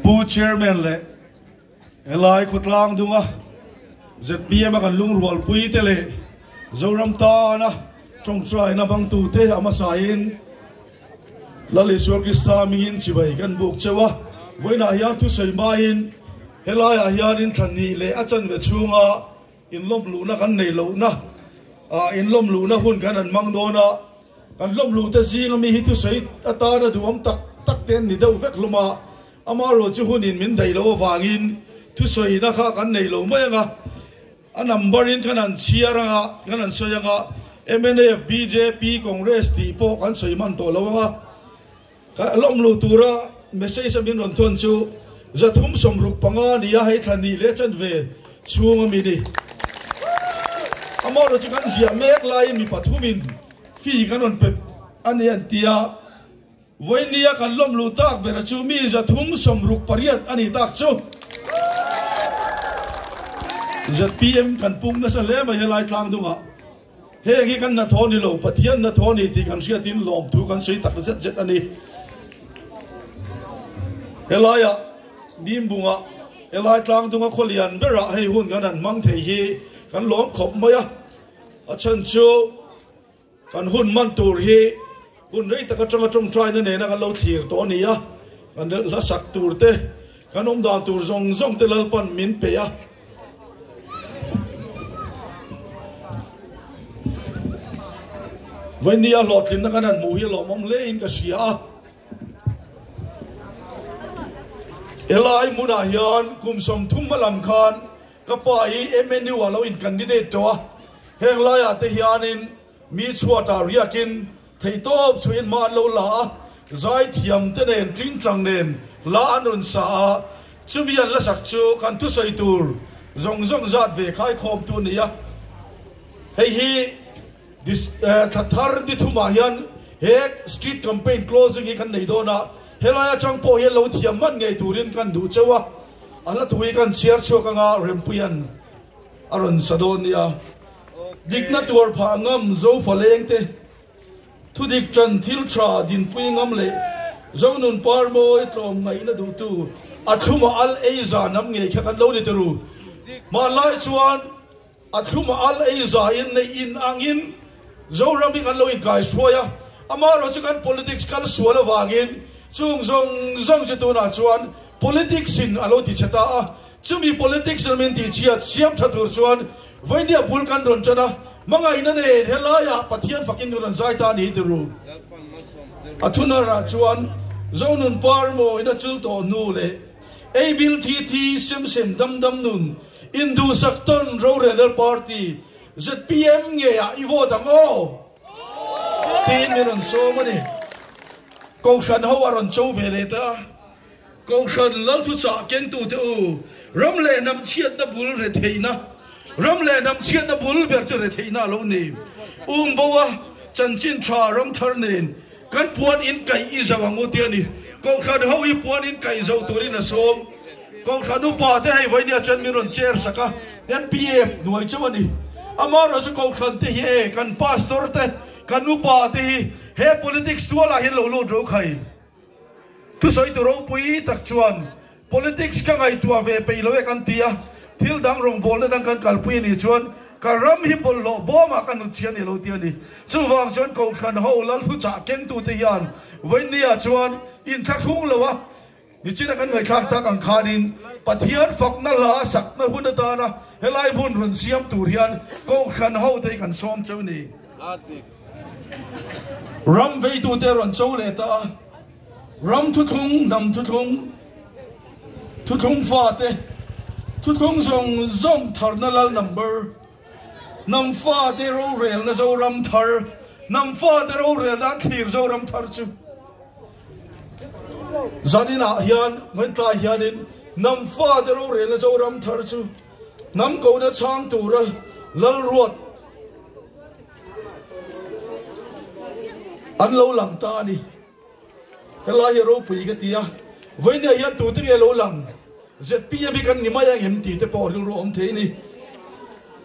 Pu Chairman leh helai khawtlang dunga zpm a kan lungrualpui te leh Zoram tana tawngtaina hmangtute a hmasain Lal Isua Krista mingin chibai kan buk cheu a. Vawiinah hian thusawi hmain helaiah hianin thlanhnih leh a chanve chhunga inlawm luhna kan nei lohna inlawm luhna hun kan han hmang dawn a. Kan hlawm luh te zinga mi hi thusawi atana duhawm tak tak te an ni deuh vek hlawm a, amaherawh chu hunin min daih loh avangin thusawina kha kan nei lo mai ang a, a number in kan han chhiar ang a, kan han sawi ang a, mnf, bjp, Congress tih pawh kan sawi hman tawh lo ang a, ka hlawm luh tura message a min rawn thawn chu 365 ni a, hei thla nih leh chanve chhung a mi ni. Amaherawh chu kan ziah mek laiin mi pathumin Fee kan rawn pe a ni an ti a, vawinia kan lawm luh tak bera chu mi 368 a ni tak chu. Zpm kan pung nasa hle mai helai tlang dungah heng hi kan hnathawh ni lo, Pathian hnathawh ni tih kan hriatin lawmthu kan sawi tak zet zet a ni. Helaiah Nimbungah helai tlang dunga khawlian berah hei hun kan han hmang thei hi kan lawm khawp mai a. A chhan chu kan hun man tur hi hun rei tak atanga tawngtaina nena kan lo thlir tawh a ni a, kan hla sak tur te, kan awm dan tur zawng zawng te Lalpan min pe a. Vainia hlawhtlinna kan han hmuh hi lawmawm hle in ka hria a. Helai hmunah hian kum 30 hmalam khan Ka pa hi MNU ah lo in candidate tawh a, heng laiah te hianin mi chhuatah riakin theihtawp chhuihin hma an lo la a, zaithiam te nen tingtang nen hla an rawn sa a, chumi an la sak chu kan thusawi tur zawng zawng zat ve khaikhawmtu a ni a, hei hi thla thar ni thumah hian he street campaign closing hi kan nei dawn a, helai atang pawh hian lo thiam hman ngei turin kan duh cheu a. A hla thu hi kan chhiar chhuak anga Rempuia'n a rawn sa dawn nia. Dikna tuar phah ngam Zofa lengte, thudik ṭan thil ṭha dinpui ngam leh Zonun par mawi tlawm ngaihna duhtu a thluma al ei za nam ngei kha kan lo ni turu. Hmanlai chuan a thluma al ei za in neih in angin Zoram hi kan lo inkaihruai a, amaherawh chu kan politics kal sual avangin chung zawng zawng chu tunah chuan politics in a lo ti chhe ta a, chumi politics in min tih chhiat siam tha tur chuan Vainia bul kan rawn tan a, hmangaihna nen helaiah Pathian fakin kan rawn zai ta a ni ti ru. A thunarah chuan Zonun par mawina chul tawh hnu leh ei bil thi thi sem sem dam dam nun induhsak tawn rorelel party Zpm nge ah i vote ang aw? Tiin min rawn sawm a ni. Kohhran ho a rawn cho ve leh ta a. Kohhran Lalthuchah kengtute u, ram leh hnam chhiatna bul re theihna, ram leh hnam chhiatna bul ber chu re theihna a lo ni. Um bo a, chanchin tha ram thar nen kan puan in kaih i zo ang u ti a ni. Kohhran ho hi puan in kaih zo turin a sawm. Kohhran upa te hei vawinia chuan min rawn chair sak a, MPF hnuai chauh a ni. Amaherawh chu Kohhran te hi e, kan pastor te, kan upa te hi he politics tualah hian lo lut ro khai. Thusawi tu ropui tak chuan politics ka ngaihtuah ve peih lo e kan ti a, thil dang rawngbawlna dang kan kalpui a nih chuan ka ram hi bawlhhlawh bawmah ka hnut chhiah a ni lo ti a ni. Chuvang chuan Kohhran ho Lalthuchah kengtute hian vawinia chuan inthlahrung lo a, Nichina kan ngaihthlak tak ang khanin Pathian fakna hla sakna hun atana helai hmun rawn siam tur hian Kohhran hote hi kan sawm cheu ni. Ram veitute rawn cho leh ta a, ram thuthlung, hnam thuthlung, thuthlung fate, thuthlung zawng zawng tharna lal number, hnam fate rorelna Zoram thar, hnam fate rorelna an thlir Zoram thar chu. Zaninah hian Ngawitlai hianin hnam fate rorelna Zoram thar chu hnam kohna chhang tura Lalruat an lo lang ta a ni. Helai hi ropui ka ti a, vawinia hian tute nge lo lang? Zpm hi kan ni mai ang em tih te pawh rilru awm thei a ni.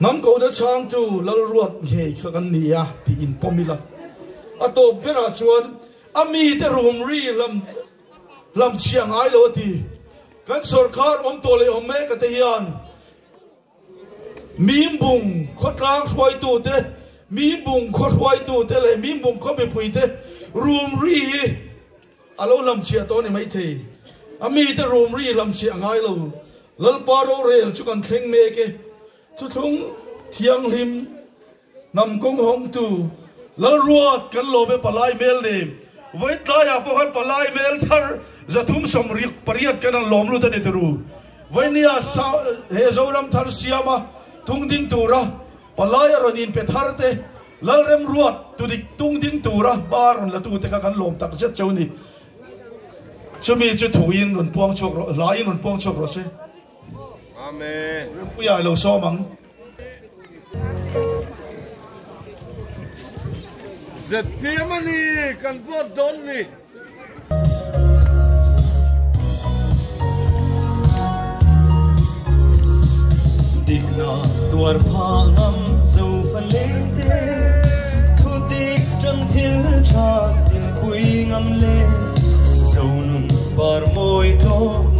Hnam kohna chhangtu Lalruat ngei kha kan ni a tih inpawm ila. A tawp berah chuan a mite rum ri lam lam chhia ngai lo a ti. Kan sorkar awm tawh leh awm mek a te hian Mimbung khawtlang hruaitute, Mimbung khaw hruaitute leh Mimbung khaw mipuite rum ri hi a lo hlamchhiah tawh a ni maithei. A mite rum ri hlamchhiah a ngai lo. Lalpa rorel chu kan thleng mek e. Thuthlung thianghlim hnam kawng hawngtu Lalruat kan lawm e palai mel nem. Vawi tlaiah pawh khan palai mel thar 378 kan han lawm lut a ni turu. Vawinia he Zoram thar siama tung ding tura palai a rawn inpe thar te Lalremruat tudik tung ding tura hma rawn la tute kha kan lawm tak zet cheu ni. Chumi chu thuin rawn puang chhuak rawh, hlaiin rawn puang chhuak rawh se. Amen. Rempuia i lo sawm ang. ZPM a ni kan vote dawn ni. Dikna tuar pha ngam zo fa leng te thu dik tang thil tha tin pui ngam le zo nun par mawi tawk.